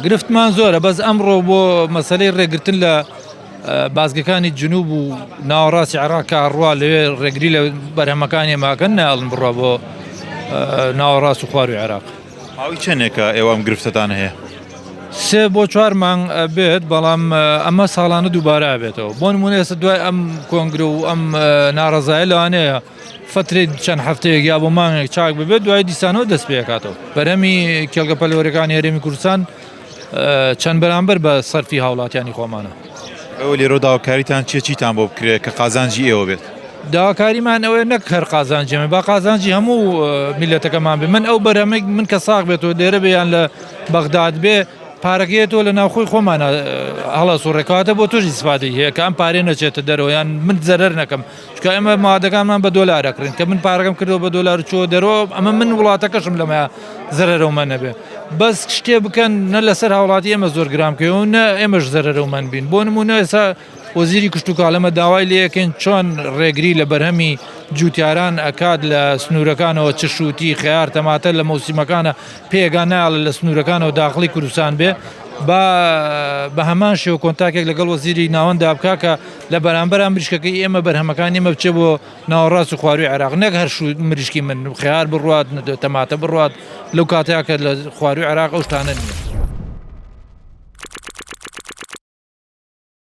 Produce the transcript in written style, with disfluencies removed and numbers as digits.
گرفتمان زۆرە بەس ئەمڕۆ بۆ مەسەلەی ڕێگرتن لە بازگەکانی جنوب و ناوەڕاستی عێراق کە ئەڕوا لەوێ ڕێگری لە بەرهەمەکانی ئێمەکەن نایەڵن بڕوا بۆ ناوەڕاست و خواروی عێراق. ماوەی چەندێکە ئێوە ئەم گرفتەتان هەیە؟ سێ بۆ چوار مانگ بێت بەڵام ئەمە ساڵانە دووبارە بێتەوە بۆ نمونە ئێستا دوای ئەم کۆنگرە و ئەم ناڕەزایە لەوانەیە فترێک چەند هەفتەیەک یا بۆ مانگێک چاک ببێت دوای دیسانەوە دەست پێکاتەوە بەرهەمی کێڵگە پەلوەرەکانی هەرێمی کوردستان چەند بەرامبەر بە سەرفی هاوڵاتیانی خۆمانە. ئێوە لێرەوە داواکاریتان چیە چیتان بۆ بکرێت کە قازانجی ئێوە بێت؟ داواکاریمان ئەوەیە نەک هەر قازانجی ئێمە با قازانجی هەموو میلەتەکەمان بێ من ئەو بەرهەمەی من کە ساغ بێتەوە لێرە بێ یان لە بەغداد بێ پارەکەی تۆ لە ناوخۆی خۆمانە هەڵەسوڕێ کەواتە بۆ تۆش ئیسفادەی هەیە کە ئەم پارەیە نەچێتە دەرەوە یان من زەرەر نەکەم چونکە ئێمە مادەکانمان بە دۆلار ئەکڕین کە من پارەکەم کردەوە بە دۆلار چۆ دەرەوە ئەمە من وڵاتەکەشم لەمە زەرەرەومە نەبێ بەس شتێ بکەن نە لەسەر هاوڵاتی ئێمە زۆر گران بکەوە نە ئێمەش زەرەرەومەند بین بۆ نمونە ئێستا وەزیری کشتتوکاڵ ئەمە داوای لەکەین چۆن ڕێگری لە بەرهەمی جوتیاران ئەکات لە سنوورەکانەوە چ شووتی خیار تەماتە لە مەوسیمەکانە پێگا ناڵە لە سنوورەکانەوە داخڵی کوردستان بێ با بە هەمان شێوە کۆنتاکێک لەگەڵ وەزیری ناوەندا بکا کە لە بەرامبەرا مریشکەکەی ئێمە بەرهەمەکانی ئێمە بچێ بۆ ناوەڕاست و خواروی عێراق نەک هەر مریشکی من خیار بڕوات تەماتە بڕوات لەو کاتەیە کە لە خواروی عێراق ئەو شتانە نییە.